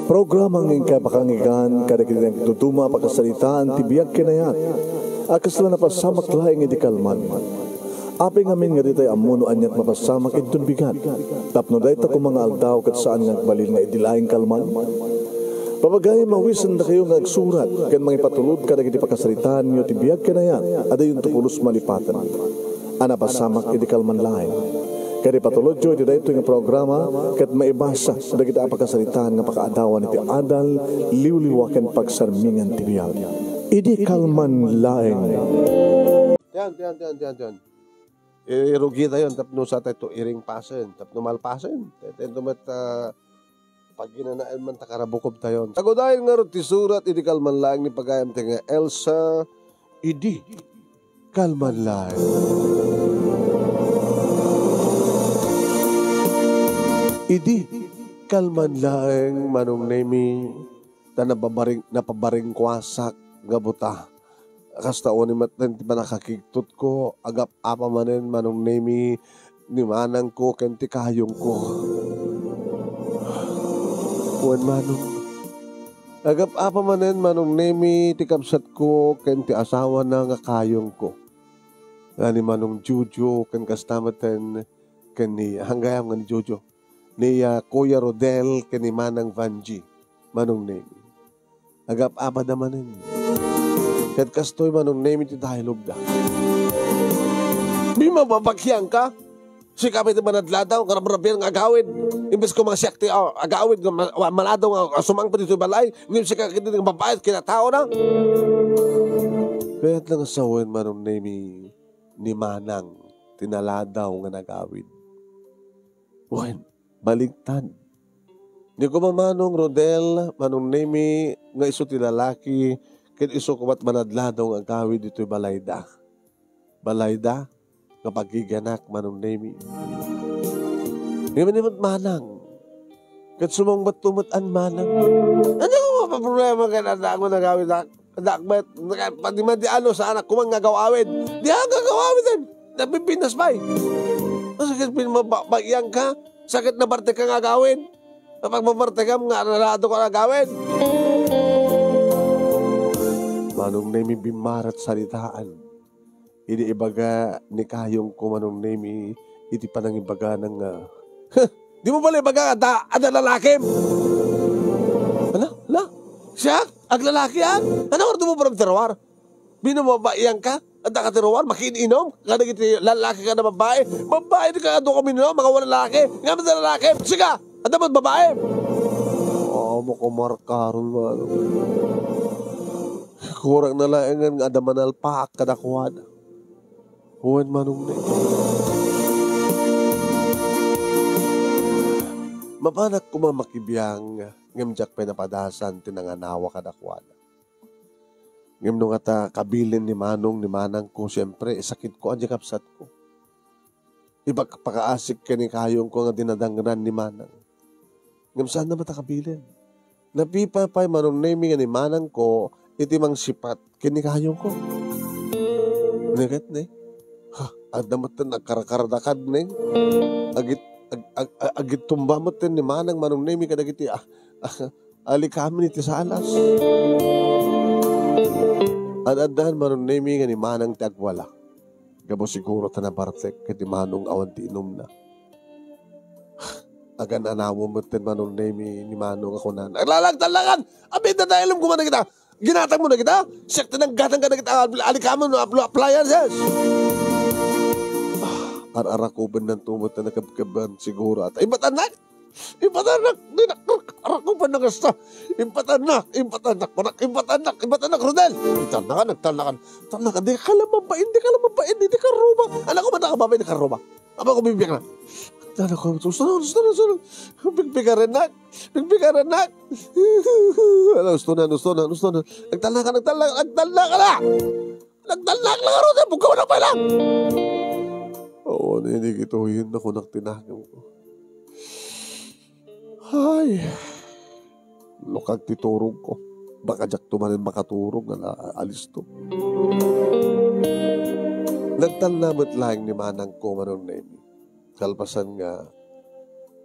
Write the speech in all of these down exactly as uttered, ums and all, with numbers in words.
Programa nga inkay pakangigan kadagiti nagduduma a pakasaritaan ti biag ken ayat a kasla napasamak laeng idi kalman. Apay ngamin nga ditay ammo no aniat mapasamak inton bigat, tapno dayta koma nga aldaw ket saan nga agbalin nga idi laeng kalman? Papagayam, awisendakayo nga agsurat ken mangipatulod kadagiti pakasaritaanyo ti biag ken ayat a dayonto pulos malipaten a napasamak idi kalman laeng. Ket ipatulodyo iti daytoy nga programa ket maibasa dagiti a pakasaritaan nga pakaadawan iti adal, liwliwa ken pagsarmingan ti biag. Idi kalman laeng. Tiyan, tiyan, tiyan, tiyan, tiyan. Irugitayon tapno satayto iring pasen, tapno malpasen. Daytoy met, ah, pagginanaen man ta karabukobtayon. Agudayen ngarud ti surat idi kalman laeng ni pagayam ti nga Elsa, idi kalman laeng. Idi kalman laeng, Manong Nemi, ta nababaring-, napabaringkuasak nga buta. Kasta uni met ti pannakakigtotko, agap-apa manen, Manong Nemi, ni manangko ken ti kayongko. Wen, Manong, agap-apa manen, Manong Nemi, ti kabsatko ken ti asawana nga kayongko. Nga ni Manong Jojo ken kasta metten ken ni, hanggayam nga ni Jojo, ni, ah, Kuya Rodel ken ni Manang Vanji, Manong Nemi. Agap-apada manen. Ket kastoy, Manong Nemi, ti dialogda. Bimmababakianka? Sika pay ti manadladaw nga rabrabian nga agawid. Imbes ko nga siak ti, ah, agawid nga ma-, wa-, maladaw nga, ah, sumangpet ditoy balay. Ngem sika ketdi nga babai, kinataona. Kayat lang sawen, Manong Nemi, ni Manang ti naladaw nga nagawid. Wen, baligtad. Ni koma Manong Rodel, Manong Nemi, nga isu ti lalaki, ket isu koma ti manadladaw nga agawid ditoy balayda. Balayda, nga pagiganak, Manong Nemi. Ngem ni met Manang. Ket sumungbat to met an Manang. Ania nga mapaproblema ken adda nga nagawid ak-, adda met. Padi man di ano, saan ak kuman nga agaw-awid. Di nga agaw-awid, eh. Napipinas pay. Masakit pin maba-, bagian ka. Sakit na parte ka nga agawid. Kapag mapartekam nga, nalado ka nga agawid. Manong Nemi bimmarat saritaan. Idi ibaga ni kayongko, Manong Nemi, iti panangibagana nga, "Huh, di mo bala ibaga nga adda, adda lalakim?" Ala, ala, siak? Aglalakian? Ania nga adu mo pay ti ruar? Binababaian ka? Adda ka ti ruar? Makiin-inom? Kadagiti lalaki nga babai? Babai, di ka adu ka uminom, mga wala lalaki. Nga man lalaki? Sika! Adda met babai? Oh, makumarkaron, Manong. Kurang na laengen nga adda manalpaak kadakuada. Wen, Manong Nemi. Mapanak koma makibiang, ngem diak pay napadasan ti nanganawa kadakuada. Ngem no ngata kabilin ni Manong ni manangko, siempre, isakitko a diay kabsatko. Ipakpakaasik ken ni kayongko nga dinadangran ni Manang. Ngem saanna met a kabilin. Napipapay, Manong Nemi, nga ni manangko iti mangsipat ken ni kayongko. Ket ne? Ha, adda met ti nagkarkardakad ne? Agit-, ag-, ag-, ag-, agittumba met ni Manang, Manong Nemi, kadagiti, ah, ah, alikamin iti salas. Ad-addan, Manong Nemi, nga ni Manang ti agwala. Gapu siguro ta nabartek ket ni Manong awan ti inumna. Agan-anaw met ti Manong Nemi ni Manong a kunana, "Aglalag, tallakan! Abita ta ilem koma dagita! Ginatang mo dagita? Siak ti nanggatang kadagita apl-, alikamin no apl-, appliances!" Ah, ar-arakuben nanto met ti nakebkeban siguro. At, imbatanak! Imbatanak! Di nak-, arakuben na kasta! Imbatanak! Imbatanak! Manak! Imbatanak! Imbatanak, Rodel! Nagtalnakan! Nagtalnakan! Talnakan! Di ka lang mabain! Di ka lang mabain! Di ka ruba! Anak ko, manak ka babae! Di ka ruba! Apa ko bibiak na? Anak ko, susunod, susunod, susunod! Bigbigaran, nak! Bigbigaran, nak! Ala, usto na, usto na, usto na! Nagtalnakan! Nagtalnakan! Nagtalnakan na! Nagtalnak lang, Rodel! Bugkaw na pala! Oo, nini kitoyin na kunak tinakam ko. Ay, lukag ti turog ko. Baka diak to manen makaturog nga na-, alisto. Nagtalna met laeng ni manang ko, Manong Nemi. Kalpasan nga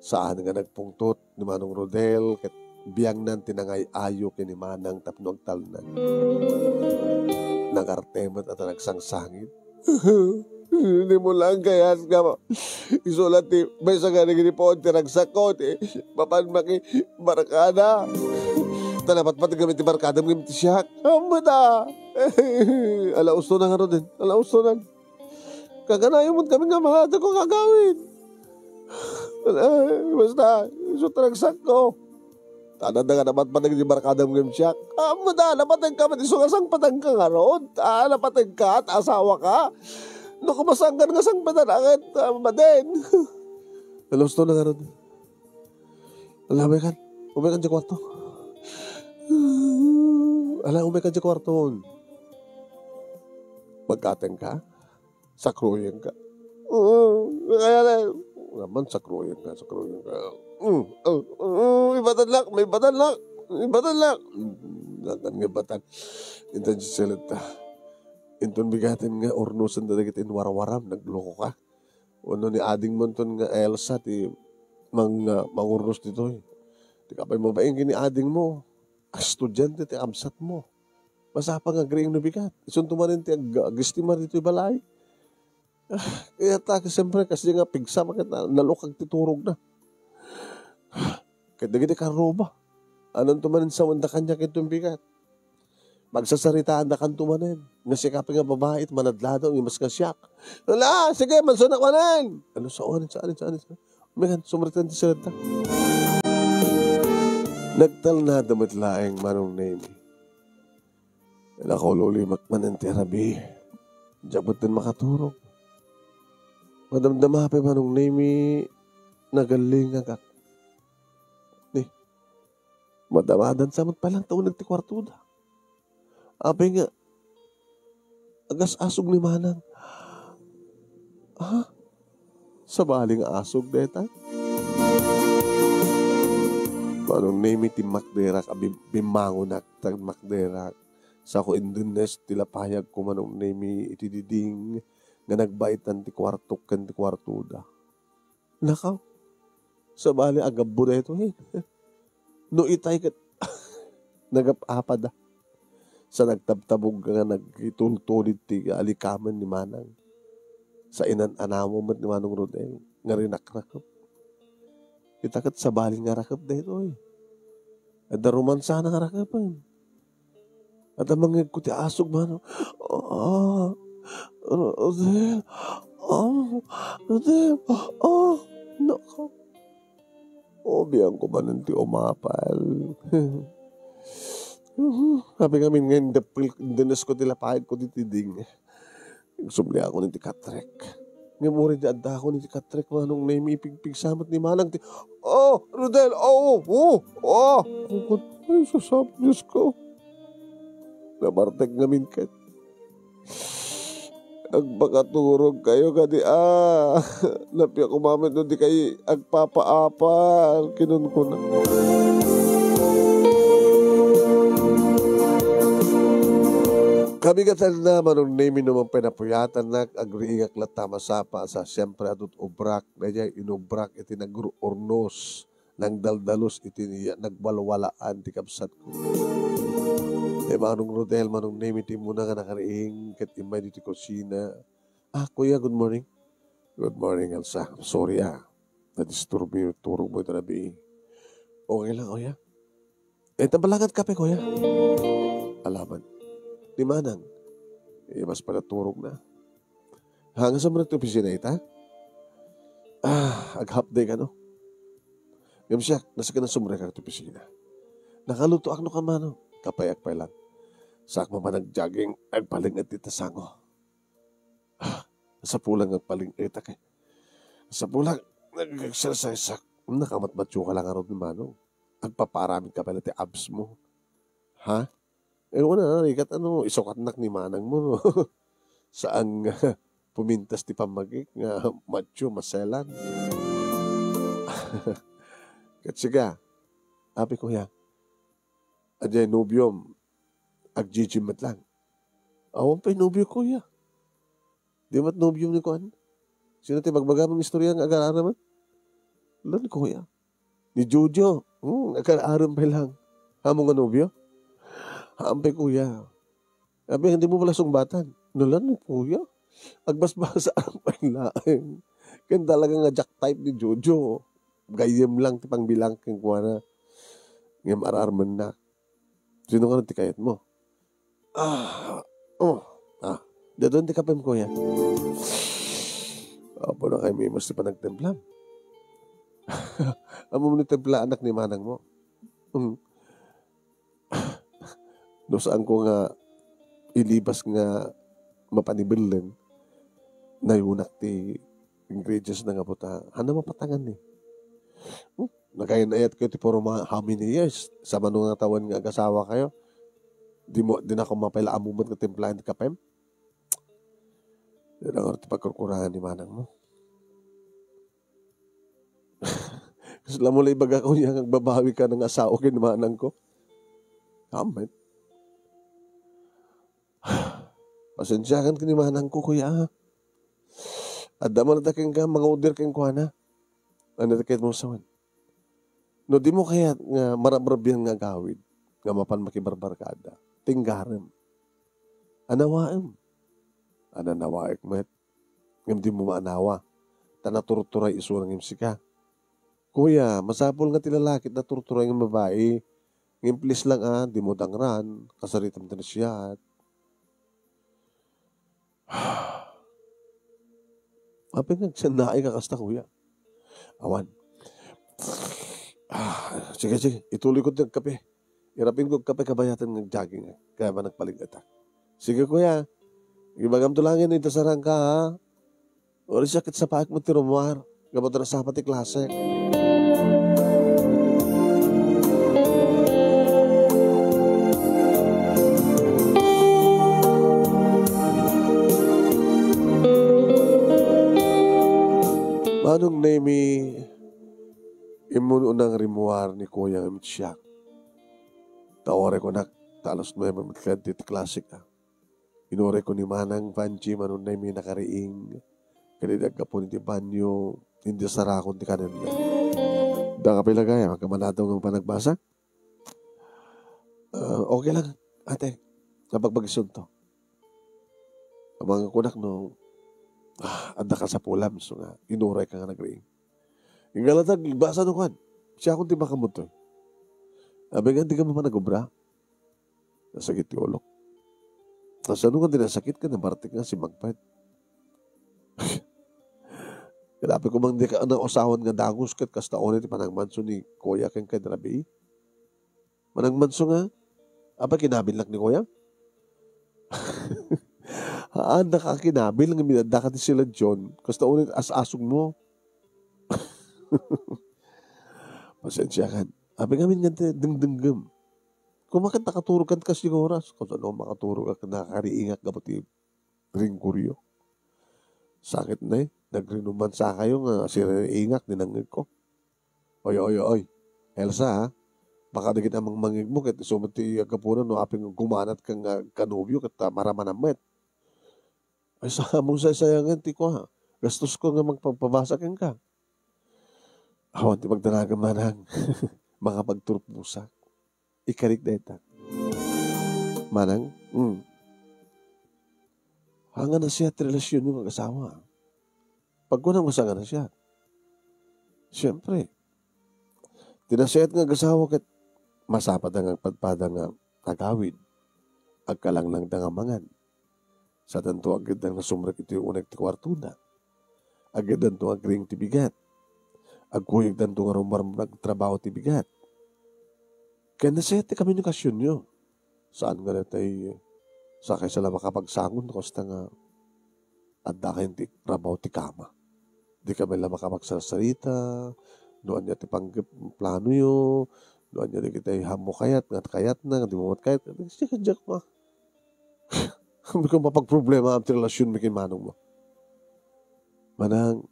saan nga nagpungtot ni Manong Rodel ket Biangnan ti nangay-ayo ken ni Manang tapno agtalna. Nagarte met a ta nagsangsangit. Dimo laeng kayat nga ma-, isu la ti maysa nga nagripoon ti ragsakko, ti mapan makibarkada. Ta napatpateg ngamin ti barkadam ngem ti siak. Ammom ta. Ala, usto na nga, Rodel. Ala, usto na. Kaganayo met kami nga mahatag ko nga agawid. Ala, basta, isu ti ragsakko. Tadada nga napatpateg ti barkadam ngem siak. Ammom ta, napateg ka met isu nga sangpetanka ngarud. Ah, napateg ka, ta asawa ka. No kumasanggan nga sangpetan, aket, ah, madin. Ala, usto na ngarud. Ala, umay kan. Umay kan ti kuarto. Ala, umay kan ti kuarto. Magkateng ka? Sakroyeng ka? Oo, kaya na. Naman, sakroyeng ka, sakroyeng ka. Mm, oh, oh, ibatan lak, may ibatan lak. May ibatan lak. Mm, natan nga ibatan. Intan ti salita. Inton bigaten nga urnosen dagiti inwarwaram, nagloko ka. Wenno ni adingmo inton nga Elsa ti mang-, ah, mangurnos ditoy. Ti kapay mabain ken ni adingmo, estudiante ti kabsatmo. Masapa nga agriing no bigat. Isunto manen ti ag-, agestimar ditoy balay. Ah, kayat ta, siyempre, kasdi nga pigsa, maket na-, nalukag ti turogna. Ket dagiti karruba, anonto manen sawenda kaniak inton bigat. Magsasaritaandakanto manen. Nga siak pay nga babai, manadladaw, imas nga siak. Ala, sige, mansunak manen. Ano, saan, saan, saan, saan? Umikan, sumrek ti salita. Nagtalnada met laeng Manong Nemi. Nakaulimak manen ti rabii. Diak met ten makaturog. Madamdama pay Manong Nemi, nagallingagak. Ni, madamadan sa met pay lang ta uneg ti kuartoda. Apay nga, agas-asog ni Manang. Ha? Sabali nga asog dayta? Manong Nemi, timmakderak a bim-, bimmangonak, timmakderak. Sako indunes ti lapayagko, Manong Nemi, iti diding nga nagbaitan ti kuartok ken ti kuartoda. Nakaw, sabali a gabbo daytoy. No itay ket nagap-apada. Sa nagtabtabog nga nagitultulid ti alikamen ni Manang. Sa inan-anamo met ni Manong Rodel nga rinakrakep. Ita ket sabali nga rakep daytoy. Adda romansa nga rakepen. Adda mangngegko ti asog, Manong. Ah, Rodel. Ah, Rodel. Ah, nako. O, biangko manen ti umapal. Apay ngamin nga indeppel, indunesko ti lapayagko ditoy diding. Agsubliakon iti katrek. Ngem uray di addakon iti katrek, Manong Nemi, ipigpigsa met ni Manang ti, "Oh, Rodel, oh, oh, oh!" Ay, sasap, Diyos ko. Namartek ngamin ket. Agpakaturog kayo kadi, ah. Napia kumamet no di kay agpapaapal, kinunkuna. Kabigatanna, Manong Nemi, no man pay napuyatannak, agriingak latta masapa, sa siempre, adu't ubrak, daydiay inubrak iti nagru-, urnos, nagdaldalus iti nagwalwalaan ti kabsatko. Ni Manong Rodel, Manong Nemi, ti immuna nga nakariing, ket immay ditoy kusina. Ah, kuya, good morning. Good morning, Elsa. Sorry, ah. Nadisturbo yung turog mo ito na bii. Okay lang, kuya. Eh, tabalagat kape, kuya. Alaman. Ni Manang. Eh, mas pala turog na. Hanga sa muna opisina ita? Ah, ag-half day ka, no? Ngem siak, nasa ka na sumrek iti opisina. Nakaluto ak no kamano. Kapayak pay lang. Sa ak mapan nag-jogging, agpaling-et ti tasango. Ah, sapulang agpaling-etak eh. Sapulang nag-exercise ak. Nakamatmatyo ka lang arod ni Manong. Agpaparamid ka pala ti abs mo. Ha? Eh, wala na, rigat ano, isukatnak ni Manang mo, no? Saan nga pumintas ti pammagik nga matyo, maselan? Ket siga, apay kuya, adiay nobiom, agjijim met lang. Awan pay nobio, kuya. Di met nobiom ni kuan? Sino ti bagbaga mong istorya nga agarara man? Lan, kuya. Ni Jojo. Hmm, nakaarem pay lang. Amo nga nobio? Haam pay, kuya. Abi, dimo pala sungbatan. Nalan ni kuya. Agbasbasa pay laeng. Ken talaga nga jack type ni Jojo. Gayyem lang ti pangbilang kenkuana. Ngem ar-armennak. Sino nga ti kayatmo? Ah, oh, ah, dadun ti kapem, kuya. Apo na kay Mimos ti panagtemplam. Amo ni templaanak ni manangmo. Mm. No, saanko nga ilibas nga mapan ibelleng, nayunak ti ingredients na nga buta. Ano mapatangan ni? Hmm? Nakayan-ayat kayo ti puro mga how many years? Sa mano nga tawen nga agasawa kayo? Di mo, di na ako mapaila amumat nga timplahan ti kapem? Di na nga ti pagkurkurangan ni manang mo. Kasla mo la ibaga ko niya nga agbabawi ka nga asawa ken manang ko. Amen. Pasensiakan ken ni manang ko, kuya, ah. Adda man ita kenka, manguder kenkuana. Ano ti kayat mo sawen? No, di mo kayat nga marabrabian nga agawid, nga mapan makibarbarkada, tinggarem. Anawaem. Ananawaek met. Ngem di mo maanawa. Ta naturturay isu ngem sika. Kuya, masapul nga ti lalaki ti naturturay nga babai. Ngem please lang, ah, di mo dangran, kasaritam ti nasiat. Apay nga agsannaay ka kasta, kuya? Awan. Ah, sige, sige. Ituloy ko ti agkape. Irapin ko agkape kabayatan nga jogging, eh. Kaya ba nagpaligata? Sige, kuya. Ibagam to langin, ita sarang ka, ha? Uri siya ket sapaek mo ti rumuar. Gapu ta nasapa ti klase. Manong Nemi, immun unang rimuar ni Kuya nga siak. Ta uray kunak, ta alas nuebe met kadi ti klase ka. Inuray ko ni Manang Panchi, Manong Nemi, nakariing. Kadi aggapu iti banyo, indi sarakon ti kanenna. Da ka pila gayam, agkamanato nga panagbasa? Ah, okay lang, ate. Napagbagisunto. Amang kunak no, ah, adda kasapulam, so nga, inuray ka nga nagriing. Ingaladag, basa no kan. Siakon ti makamutoy. Abi nga, di ka mapanagobra. Nasakit ti ulok. Kasano nga di nasakit ka, nabartik nga si Magpet. Kadapi ko mang di ka nausawan nga dagus ket kasta unay ti panagmanso ni Kuya ken kay Rabi. Managmanso nga, apay kinabilnak ni Kuya? Haan, nakakinabil nga minadaka ti sila John. Kasta unay as-asog mo. Pasensiakan. Apay ngamin nga ti dengdenggem. Kumakat nakaturog kan kas yung oras. Kung saan ako makaturog at nakakariingak gapu ti ringkuryo. Sakit na eh. Nagrinuman sa kayo nga siriingak, ninangeg ko. Oy, oy, oy. Elsa, ha? Baka dagiti amang mangig mo, ket isu met ti aggapunan no apay nga gumanat ka nga kanubyo, ket, ah, maramanan met. Ay, sa among saysayangan ti kua, gastos ko nga magpagpabasa kenka. Awan ti pagdanagan, manang. Makapagturpusak. Ikarik dayta. Manang, mm. Haan nga nasiat ti relasyonyo nga asawa. Pagkunam nga saan nga nasiat? Siyempre, ti nasiat nga agasawa ket masapatda nga agpadpada nga agawid, agkalanglangda nga mangan. Sadanto agiddan nga sumrek iti uneg ti kuartoda. Agiddanto nga agriing ti bigat. Agkuyogdanto nga rumrumrag trabaho ti bigat. Ken nasiat ti komunikasionyo. Saan nga daytoy sakay sa la makapagsangon no kasta nga adda kayo ti rabaw ti kama. Di kami la makapagsarsarita, no ania ti panggep-, planoyo, no ania dagiti hammo kayat, nga kayatna, nga di mo met kayat, di ka diak ma. Di ka mapagproblema ti relasyonmi ken manong mo. Manang,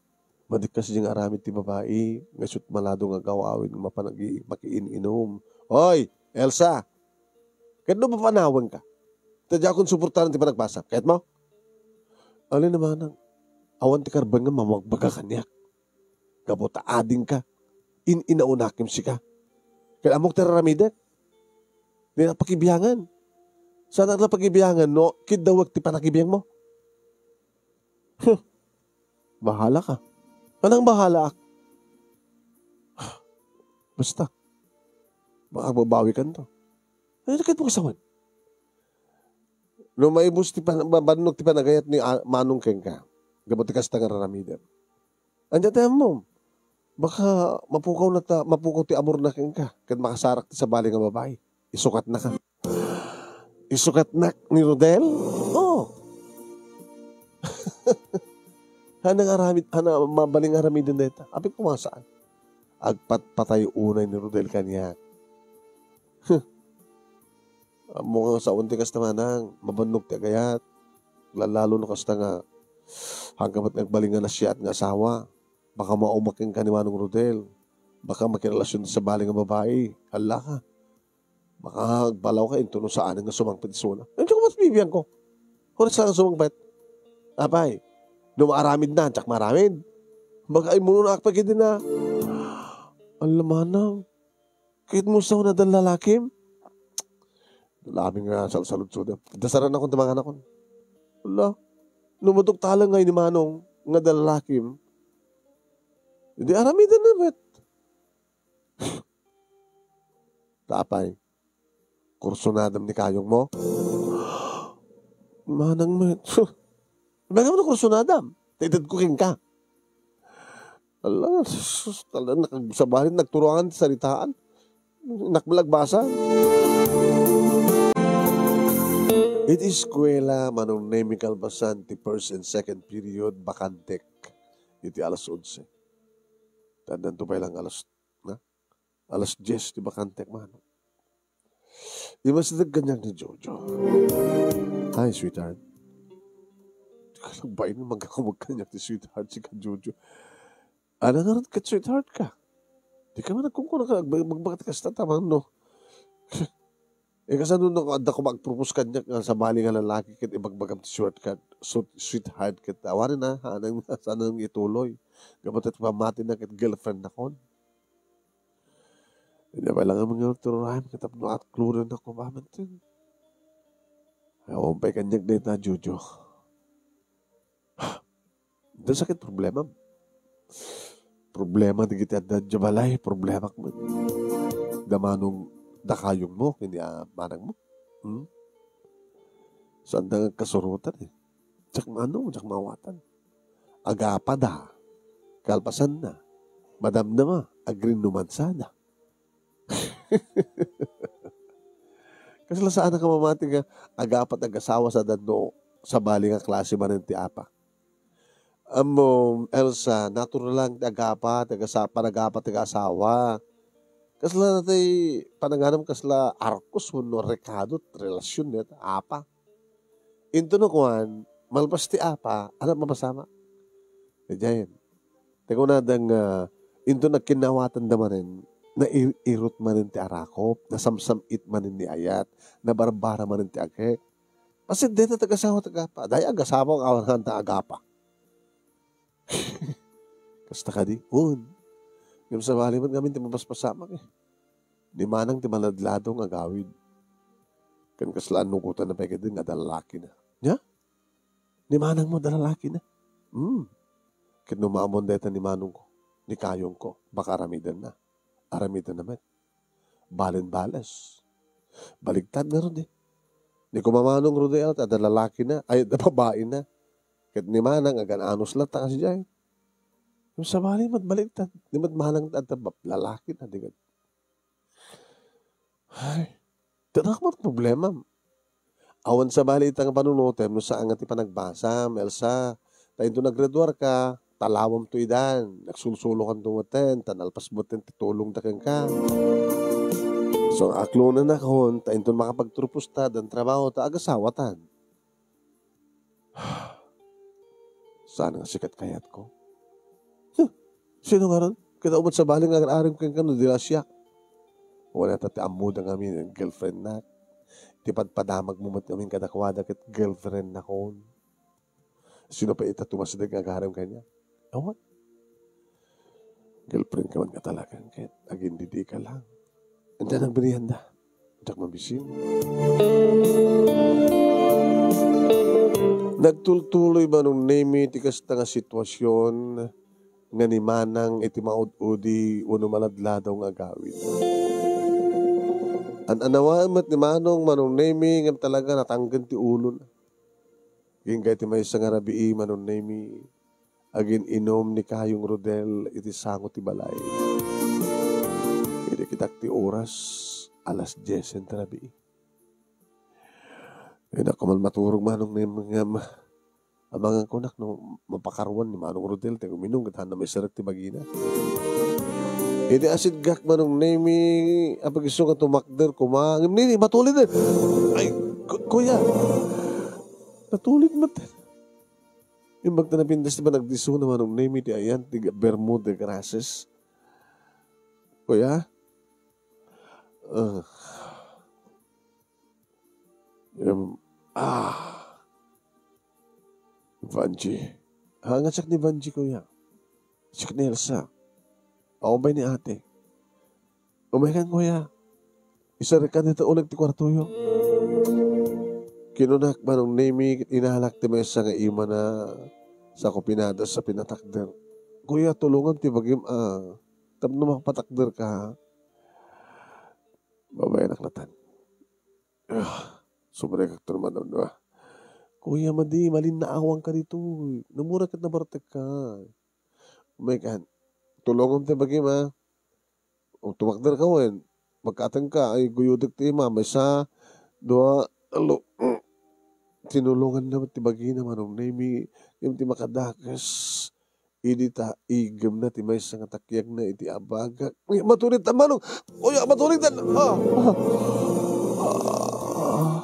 madi kas diay nga aramid ti babai, nga isut malado nga agaw-awid nga mapan agi-, makiin-inum. Oy, Elsa! Ket no mapanawen ka, ta diakon suportaran ti panagbasa. Kayatmo? Alin a manang, awan ti karben nga mamagbaga kaniak. Gapu ta adingka, in-inaunakem sika. Ket ammok ti raramidek. Dinak pakibiangan. Saanak la pakibiangan no kiddawek ti pannakibiangmo. Huh. Bahala ka. Anang bahalaak? Basta. Baka babawi kanto. Ano ket mo kasawan? No maibus ti pan-, ba-, bannok ti panagayat ni a-, Manong kenka, gapu ti kasta nga raramidem. Ania ti ammom? Baka mapukaw na ta, mapukaw ti amorna kenka, ket makasarak ti sabali nga babai. Isukatnaka. Isukatnak ni Rodel? Oh. Hanang aramid, hana mabaling aramiden dayta. Apay koma saan? Agpatpatay unay ni Rodel kaniak. Huh. Ammo nga sawen ti kasta manang, mabannok ti agayat. Lallalo no kasta nga, haanka met nga agbalin nga nasiaat nga asawa. Baka maumak kenka ni Manong Rodel. Baka makirelasyon ti sabali nga babai. Hala ka. Baka agbalaw ka, intono saan nga sumangpet isuna. Intono mas bibiyan ko. Oras lang sumangpet. Apay, no maaramid na, diak maaramid. Baka imuno na akpag na. Ala manang. Kit mo sa una dal lalakim? Lalaking nga salsaludsod. Dasaran akon ti mangan akon. Ala, no matuktalan nga ni Manong nga dal lalakim, di aramidan na met. Tapay, kursunadam ni kayong mo? Manang met. Bagam no kursunadam. Ti edad ko kenka. Ala, sus, talaga, nakag-, sabali, nagturuangan ti saritaan. Nakbalagbasa. Iti eskuela, Manong Nemi Kalbasan, ti first and second period, bakantek. Iti alas onse. Tandaan to pay lang alas, na? Alas dies ti bakantek, Manong. Imasideg kaniak ni Jojo. Hi, sweetheart. Di ka nagbain nga magkakumag kaniak ti sweetheart, sika, Jojo. Ano nga ron ket sweetheart ka? Di ka man nagkunkuna ka, agba-, magbaga ti kasta, tamang no. Eh, kasano no, adda ko mag-propose kaniak nga sabali nga lalaki ket ibagbagam ti sweetheart, so, sweetheart ket awanen na, anang, saan nang ituloy? Gapu ta ti pammatina ket girlfriend nakon. Ania pay lang nga tururaem ket tapno aklonennak ko bamanten. Awan pay kaniak dayta, Jojo. Ita sakit problema. Problema dagiti adda idiay balay, problemak met. Da Manong, da kayong mo, ken ni, ah, manang mo. Hmm? Saan da nga kasurutan eh. Diak maano, diak maawatan. Agapada. Kalpasanna. Madamdama. Agrinnumansada. Kasla saan a mamati nga agapat agasawa sa danno sabali nga klase manen ti apa. Ammo, Elsa, natural lang ti agapa, ti agasa-, panagapa ti agasawa. Kasla tay pananganam kasla arkos wenno rekado ti relasyon net, apa. Into no kuan, malpas ti apa, ano mapasamak? Diay. Ti kunada nga, into nagkinnawatan da manen, nair-irot manen ti arakop, nasamsam-it manen ni ayat, nabarbara manen ti agek. Kasi deta tagasawa tagapa. Dayta agasawa nga awan ta agapa. Kasta kadi? Un. Ngem sabali met ngamin ti mapaspasamak eh. Ni manang ti maladlado nga agawid. Ken kasla annukotan na pay kadi nga dalaki na. Nya? Ni manang mo dalaki na. Hmm. Ket no maamon dayta ni manong ko, ni kayong ko, baka aramiden na. Aramiden na met. Balen bales. Baligtad ngarud eh. Ni kumamanong Rodel, adda lalaki na, ay, adda babai na. Ket ni manang, agan-anos latta kasi jay. Yung sabali, mat baligtad. Ni mat manang, adda bab-, lalaki na, di ka. Ay, tanak mat problema. Awan sabali ita nga panunutem no saan nga ti panagbasam, Elsa. Ta into naggraduar ka, talawam to idan. Nagsulsulo kanto metten, ta nalpas metten ti tulong da kenka. So, aklonan nakon, ta into makapagturpos ta, dan trabaho ta, agasawatan. Saan nga sikat kayatko? Huh, sino nga ron? Kita umat sabali nga agar-arim kenka no di la siak. Wala ta ti ammo da ngamin, girlfriend nak. Ti padpadamag mo met ngamin kadakuada ket girlfriend nakon. Sino pay ita tumasideg nga agarem kaniak? Awan. Girlfriend ka man nga talaga, ket agindidi ka lang. Ania nagbidianda? Diak mabisin. Nagtultuloy Manong Nemi ti kasta nga sitwasion nga ni Manang iti maud-udi wenno maladladaw nga agawid. An-anawaen met ni Manong, Manong Nemi, ngem talaga natanggen ti ulona. Agingga iti maysa nga rabii, Manong Nemi, agin-inum ni Kayong Rodel iti sango ti balay. Idi kitak ti oras, alas diesen ti rabii. Dinak man maturog, Manong Nemi, ngem amangan kunak no mapakaruan ni Manong Rodel ti uminum ket haanna maiserrek ti bagina. Idi asidgak, Manong Nemi, apag-isu nga tumakder koma, ngem nini, matulid. Ay, ku-, kuya, natulid met. Imbag ta napintas ti panagdisuna, Manong Nemi, ti ayan ti Bermuda grasses. Kuya? Ah. Em, ah. Vanji. Ha, nga siak ni Vanji, kuya. Siak ni Elsa. Awan pay ni ate. Umaykan, kuya. Iserrekkan dita uneg ti kuartoyo. Kinunak, Manong Nemi, inalak ti maysa nga imana sa kupinadas a pinatakder. Kuya, tulongam ti bagim, a, tapno mapatakder ka. Babaenak latan. Ah, sumrekak to naman, ano, ah. Kuya, madi, malinnaawangka ditoy. Namura ket nabartekka. Umaykan. Tulongam ti bagim, a. O, tumakder ka wen. Pagkatengka, ay guyodek ti ima. Maysa, dua, talo. Tinulonganna met ti bagina, Manong Nemi, ngem ti makadakes, idi ta igemna ti maysa nga takiagna iti abagak. Ay, matulid ta, Manong! Kuya, matulid ta! Ah! Ah! Ah!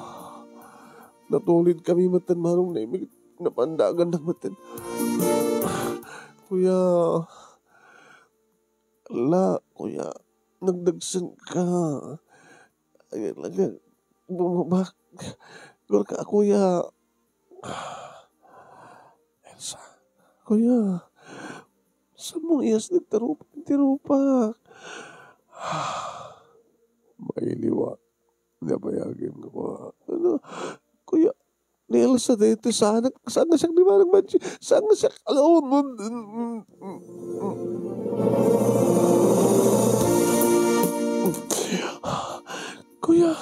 Natulid kami metten, Manong Nemi. Napandagan na metten. Kuya, Ala, kuya, nagdagsen ka. Ay, talaga, bumabak. Gurka, kuya. Elsa, kuya, saan mo iyas nagtarupa, nagtarupa? Mailiwa. Nabayagin nga mga, ano, kuya, ni Elsa daytoy, saan, saan nga siak ni Manang Banji? Saan nga siak? Alam mo, kuya.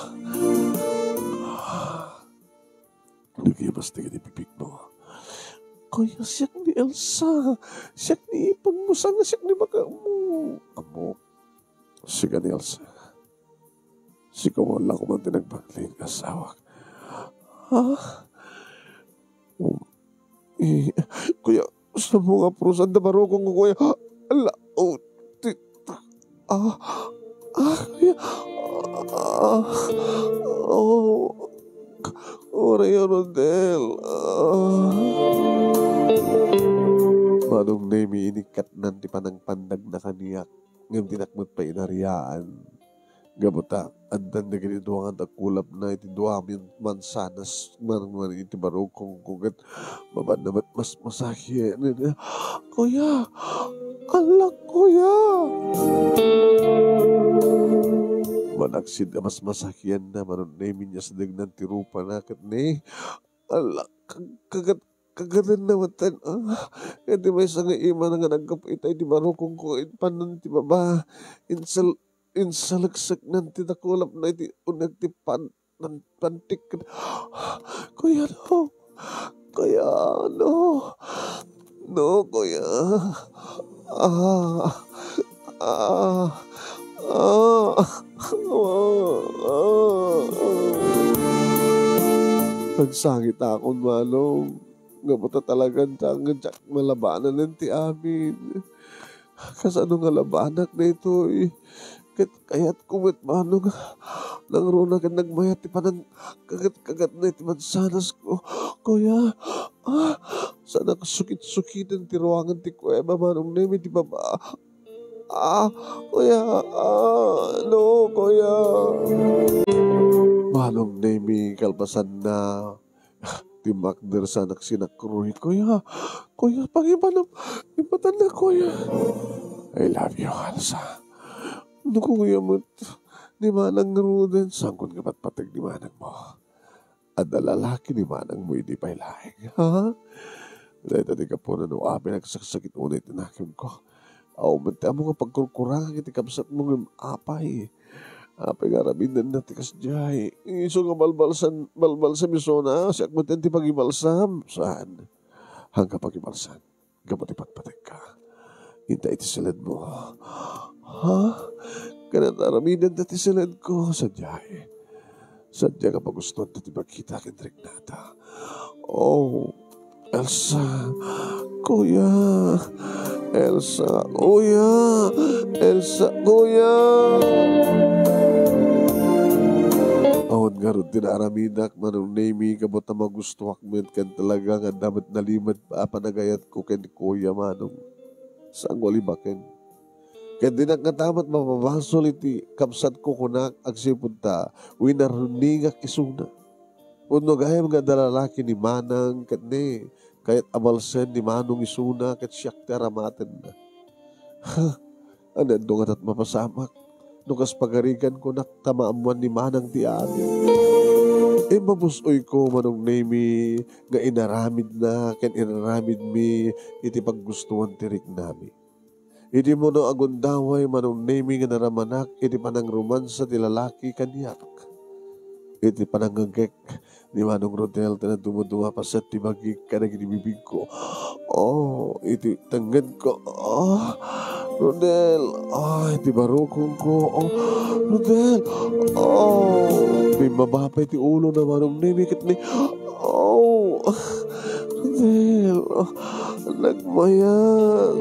Nagibas ti kadi pipikmo. Kuya, siak ni Elsa. Siak ni ipon mo. Saan nga siak ni maka mo? Amo. Sika ni Elsa. Sika nga la ko man ti nagpakling asawak. Ha? Um, eh, kuya, saan mo nga purusan da barukong ko, kuya? Ala, oh, ti, ah, ah, kuya. Ah, oh, Oreo Rodel. Ah. Manong Nemi, inikkatnan ti panangpandagna kaniak. Ngem dinak met pay inarian. Gapu ta, addan dagiti dua nga dakulapna iti dua a mansanas, man, man iti barukongko ket mapanna met masmasakit. Kuya! Ala, kuya! Manaksid a masmasakianna, Manong Nemi, nia sidegnan ti rupana ket ni, ala, kag-, kagat-, kagatenna metten, ah, iti maysa nga imana nga naggapu ita iti barukongko, impannan ti baba, insal-, insalekseknan ti dakulapna iti uneg ti pan-, nan-, pantik. Kuya, no. Kuya, no. No, kuya. Ah. Ah. Ah. Ah. Ah. Nagsangit akon, Manong. Gapu ta talagan ta nga diak malabanan ti amin. Kasano nga labanak daytoy? Ket kayatko met, Manong, nangruna ket nagmayat ti panangkagat-kagatna iti mansanasko. Kuya, ah, saanak sukit-sukiten ti ruangan ti kuweba, Manong Nemi, ti baba. Ah, kuya, ah, no, kuya. Manong Nemi, kalpasanna, timmakder saanak sinakruy. Kuya, kuya, pangibanam, ibatanna, kuya. I love you, Elsa. No, kuya, met. ni Manang Ruden, sangkon nga patpateg ni manangmo. Adda lalaki ni manangmo idi pay laeng, ha? Dayta ti gapuna no apay nagsaksakit unay ti nakemko. Awan met ti ammo nga pagkurkurangak iti kabsatmo ngem apay. Apay nga aramidenda ti kasdiay. Isu nga balbalsan, balbalsam isuna, siak met ti pagibalsam. Saan? Hangka pagibalsan. Gapu ti patpategka. Inta iti siledmo. Ha? Kayat aramidenta ti siledko, sadiay. Sadia nga pagustuanta ti bagita ken riknata. Oh, Elsa, kuya. Elsa, kuya. Elsa, kuya. Awan ngarud ti naaramidak, Manong Nemi, gapu ta magustuak met ken talaga nga adda met nalimed a panagayatko ken kuya Manong. Saanko a libaken. Ket dinak ngata met mapabasol iti kabsatko, kunak, agsipud ta winarningak isuna. Pudno gayam nga adda lalaki ni Manang ket ne, kayat a balsen ni Manong isuna ket siak ti aramatenna. Ha? Ania adu ngata ti mapasamak? No kas pagarigan, kunak, ta maammoan ni Manang ti amin. Impapus-oyko, Manong Nemi, nga inaramidna ken inaramidmi iti paggustuan ti riknami. Idi umuna agundaway, Manong Nemi, nga naramanak iti panangromansa ti lalaki kaniak. Iti panangngegek ni Manong Rodel, ta naduma-duma paset ti bagik kadagiti bibigko. Oh, iti tengngedko. Oh, Rodel. Oh, iti barukongko. Oh, Rodel. Oh, bimmaba pay ti ulo na Manong Nemi ket ni, oh, Rodel. Oh, nagmayat.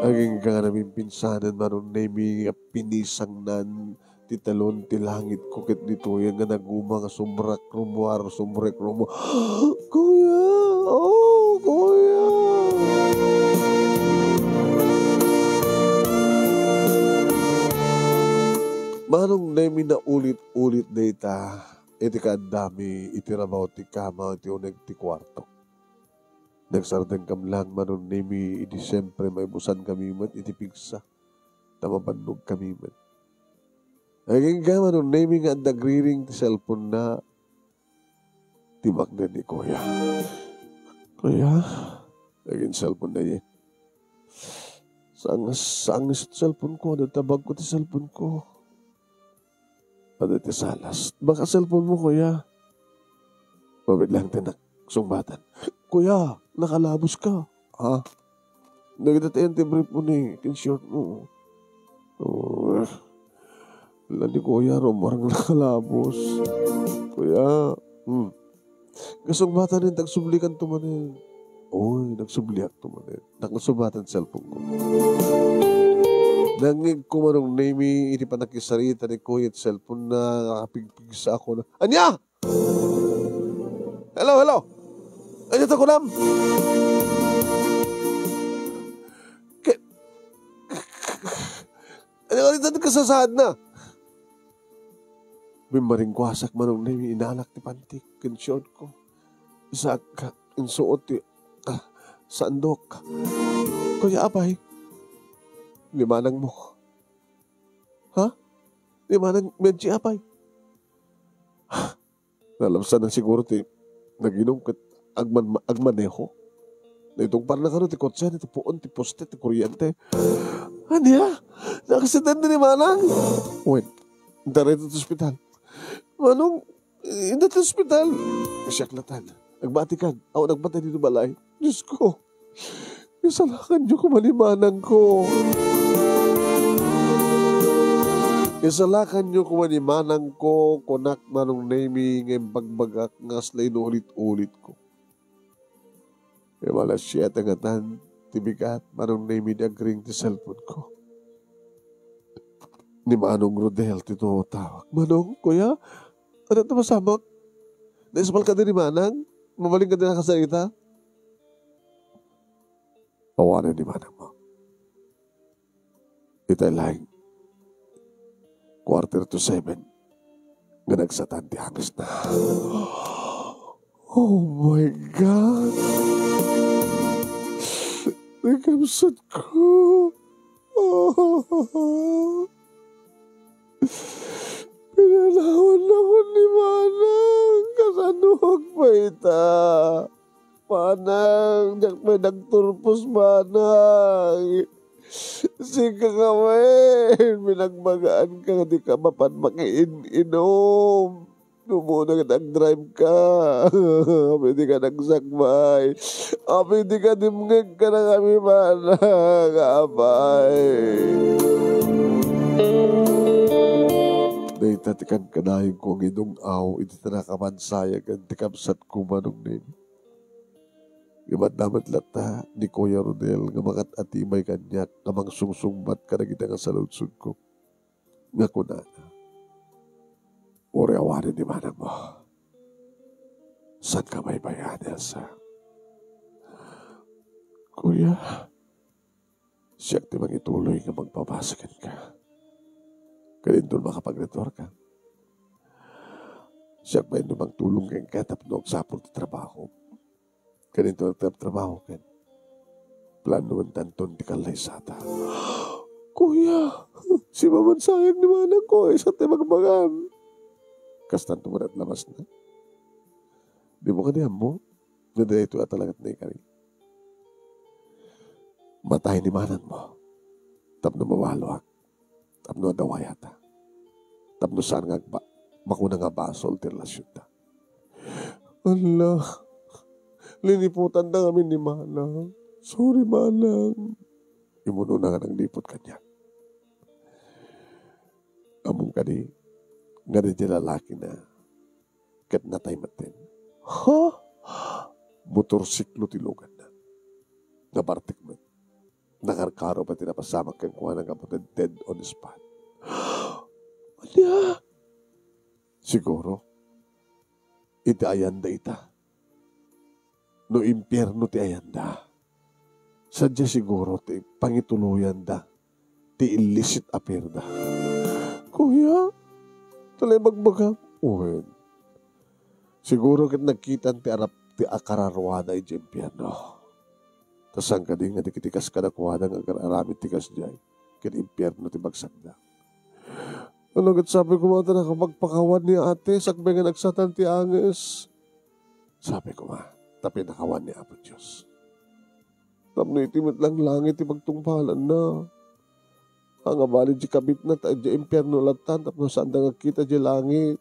Agingga nga naminpinsanen, Manong Nemi, nga pinisangnan ti talon ti langitko ket ditoyen nga naguma nga sumrak rummuar, sumrek rummuar. Kuya! Oh, kuya! Manong Nemi, naulit-ulit dayta iti kaaddami iti rabaw ti kama iti uneg ti kuarto. Nagsardengkam lang, Manong Nemi, idi siempre maibusankami met iti pigsa, ta mabannogkami met. Agingga, Manong Nemi, nga adda agriring ti cellphone-na, ti maknen ni Kuya. Kuya, aging cellphone-na idiay. Sangas, sangas ti cellphone-ko, adda tabagko ti cellphone-ko. Adda ti salas. Baka cellphone-mo, Kuya. Mabiit lang ti nagsungbatna. Kuya, nakalaboska. Ha? Dagiti ti brief-mo ni, ken short-mo. Oh, ala ni Kuya, rummuar nga nakalabos. Kuya, hmm. Kasungbatna, nagsublikanto manen. Oy, nagsubliakto manen. Nagsungbatna ti cellphone-ko. Nangngegko, Manong Nemi, iti pannakisarita ni Kuya iti cellphone-na, nakapigpigsaak. Ania? Hello, hello. Ania ti kunam? Ke-, ania ti kasasaadna? Bimmaringkuasak, Manong Nemi, inalak ti pantik ken short-ko. Isaak, insuot ti, ah, sandok. Kuya, apay? Ni manangmo. Ha? Ni manang Menchi, apay? Nalabsanna siguro ti naginum ket agman-, agmaneho. Naitungparna kano ti kotse, ti puon, ti poste, ti kuryente. Ania? Naaksidente ni manang? Wen, inta dayta ti ospital. Manong, inta ti ospital. Siak latta. Agbatikak. Awan agpatay ditoy balay. Diosko. Isalakanyo koma ni manangko. Isalakanyo koma ni manangko, kunak, Manong Nemi, nga imbagbagak nga kasla inulit-ulitko. Ngem alas siete ngatan ti bigat, Manong Nemi, di agring ti cellphone-ko. Ni Manong Rodel ti tumawag. Manong, kuya, ania ti masamak? Naisbal kadi ni manang? Mabalin kadi nakasarita? Awanen ni manangmo. Itay laeng quarter to seven nga nagsatan ti angesna. Oh my God! Nakabsat ko! Pinanawan ako ni Manang, kasano agpayta? Manang, diak pay nagturpos, Manang. Sika ka wen, binagbagaan ka, di ka mapan makiin-inom. Umuna ket agdrive ka. Apay di ka nagsakbay. Apay di ka dimngeg kadakami, Manang, apay. Dayta ti kankanayon ko nga idung-aw iti ta nakamansayagan ti kabsat ko, Manong Nemi. Imatda met latta ni Kuya Rodel nga mangat-atimay kaniak nga mangsungsungbat kadagita nga saludsodko, nga kunana, "Uray awanen ni manangmo. Saanka baybay-an, Elsa?" "Kuya, siak ti mangituloy nga magbabasa kenka. Ken inton makapagretuarka, siak pay inton mangtulong kenka tapno agsapul ti trabaho. Ken inton agtrabtrabaho ken, planuentanton ti kallaysata." "Kuya, simamansayag ni manangko, isu ti bagbagam." Kastanto met lamasna. Dimo kadi ammo nga daytoy a talaga ti naikari? Matay ni manangmo tapno mabaloak, tapno adda wayata, tapno saan nga agba-, makuna nga basol ti relasionta. "Ala, liniputanda ngamin ni manang. Sorry, manang." Immunona nga nangliput kaniak. Ammom kadi nga daydiay lalakina ket natay metten. Ha? Motorsiklo ti luganna. Nabartek met. Nakarkaro pay ti napasamak kenkuana nga baga dead on the spot. Ania? Siguro, iti ayanda ita. No impierno ti ayanda, sadia siguro ti pangituloyanda ti illicit affair da. Kuya, talay bagbagam. Wen, siguro ket nagkitan ti arap ti akararuana idiay impierno. Ta saan kadi nga dagiti kas kadakuada nga agar-aramid ti kasdiay, ket impierno ti bagsakda. Ano ket sabi ko, mata nakapagpakawan ni ate, sakbay nga nagsatan ti anges. Sabi ko, ma, ta pinakawan ni Apo Dios. Tapno iti met lang langit ti pagtungpalanna. Ania bali di kabitna ta idiay impierno lattan tapno saanda nga agkita di langit.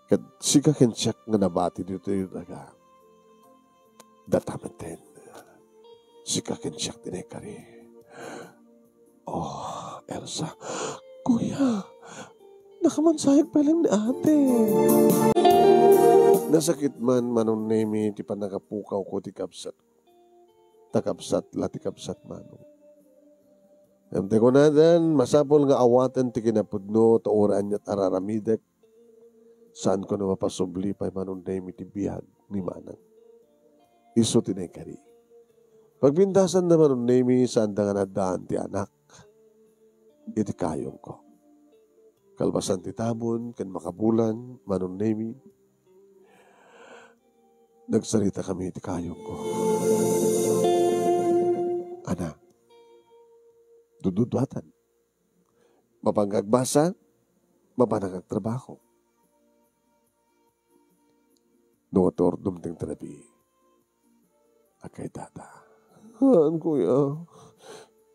Ket sika ken siak nga nabati ditoy daga. Data metten. Sika ken siak ti naikari. Oh, Elsa. Kuya, nakamansayag pay lang ni ate. Nasakit man, Manong Nemi, ti pannakapukawko ti kabsat. Ta kabsat la ti kabsat, Manong. Ngem ti kunadan, masapul nga awaten ti kinapudno, ta uray aniat a raramidek, saanko no mapasubli pay, Manong Nemi, ti biag ni manang. Isu ti naikari. Pagpintasanna, Manong Nemi, saanda nga naaddaan ti anak iti kayongko. Kalpasan ti tabon ken makabulan, Manong Nemi, nagsaritakami iti kayongko. Ana, dudduduatan. Mapan nga agbasa, mapan nga agtrabaho. No adu ti urdom ti rabii, agkaydada. Haan, kuya.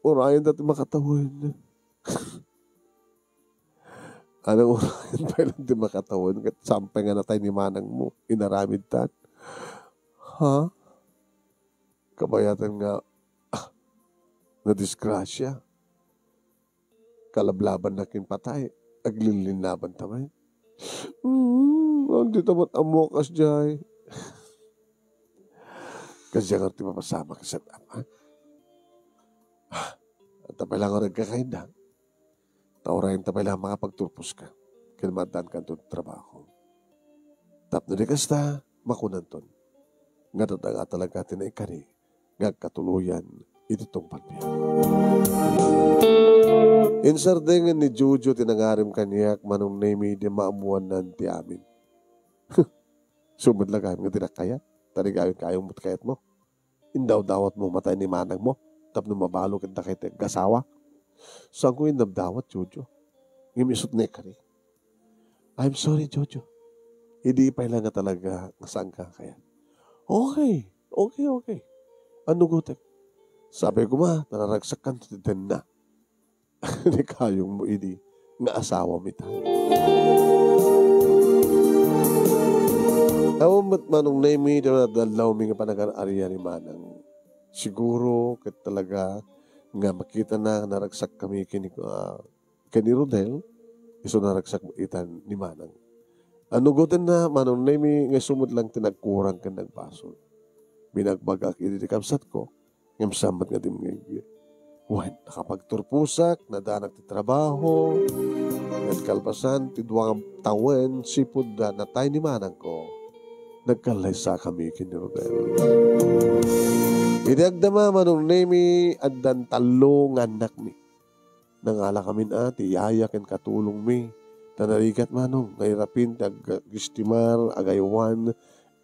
Urayenta ti makatawen. Anang urayen pay lang ti makatawen ket saan pay nga natay ni manangmo, inaramidtan? Ha? Kabayatan nga, ah, nadisgrasya. Kalablabanna ken patay, aglinlinnaban ta met. Hmm, andi ta met ammo kasdiay. Kasdiay nga ti mapasamak ket, ama. Ah, anta pay lang nga agkakaydada. Ta urayenta pay lang makapagturposka ken maaddaankanto ti trabaho. Tapno di kasta, makunanton nga adda nga talaga ti naikari nga agkatuloyan iti tungpalbiag. Insardengen ni Jojo ti nangarim kaniak, Manong Nemi, idi maammoannan ti amin. Sumud la gayam nga di kayat, ta di gayam kayat met kayatmo. Indawdawatmo matay ni manangmo tapno mabalo ket dakayo ti agasawa. Saanko nga inadawat, Jojo. Ngem isut' ne kari. "I'm sorry, Jojo." Idi pay la nga talaga nga saanka kayat. "Okay, okay, okay. Annugotek?" Sabi ko, "Ma, nararagsakkan ti tenna." Ni kayong mo idi nga asawam ita. Awan met Manong Nemi, ti nadallawmi nga panagar-arian ni Manang. Siguro, ket talaga nga makitana nga naragsak kami ken ni, ah, ken ni Rodel, isu naragsak ita ni Manang. Annugotenna, Manong Nemi, nga isu met lang ti nagkurang ken nagbasol. Binagbagak idi ti kabsatko, ngem saan met nga dimngeg. Wen, nakapagturposak, nadanak ti trabaho, ngem kalpasan ti dua nga tawen, sipud da natay ni manangko, nagkallaysakami ken ni Rodel. Idi agdama, Manong Nemi, addan tallo nga annakmi. Nangalakamin a ti yaya ken katulongmi. Ta narigat, Manong, nga irapin ti ag-, agistimar, agaywan,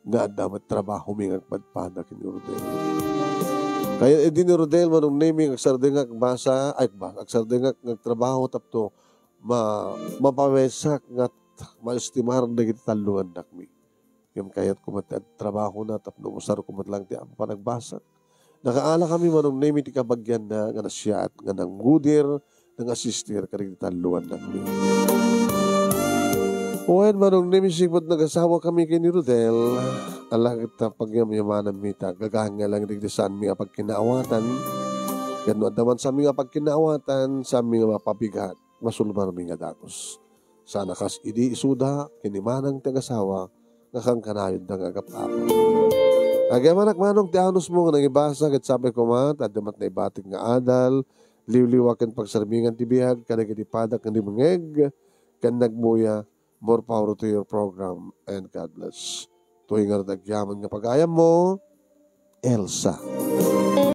nga adda met trabahomi nga agpadpada ken ni Rodel. Kayat idi ni Rodel, Manong Nemi, nga agsardengak agbasa, ay, agba-, agsardengak nga agtrabaho tapno ma-, mapamesak nga t-, maestimar dagiti tallo nga annakmi. Ngem kayatko met ti agtrabahona tapno umusarko met lang ti apan agbasa. Nakaalakami, Manong Nemi, ti kabagianna nga nasayaat nga nanggudir, nangasistir kadagiti tallo nga annakmi. Wen, Manong Nemi, sipud nagasawakami ken ni Rodel, ala ket pagyamyamananmi ta gagaan nga lang dagiti saanmi nga pagkinaawatan. Ket no adda man saanmi nga pagkinaawatan, saanmi nga mapabigat, masulbarmi nga dagus. Saan a kas idi isuda ken ni manang ti agasawa nga kankanayonda nga agap-apay. Agyamanak, Manong, ti anusmo nga nangibasa ket sapay koma ta adda met naibatik nga adal, liwliwa ken pagsarmingan ti biag kadagiti padak nga dimngeg ken nagmuya. More power to your program and God bless. Tuy ngarud agyaman nga pagayammo, Elsa.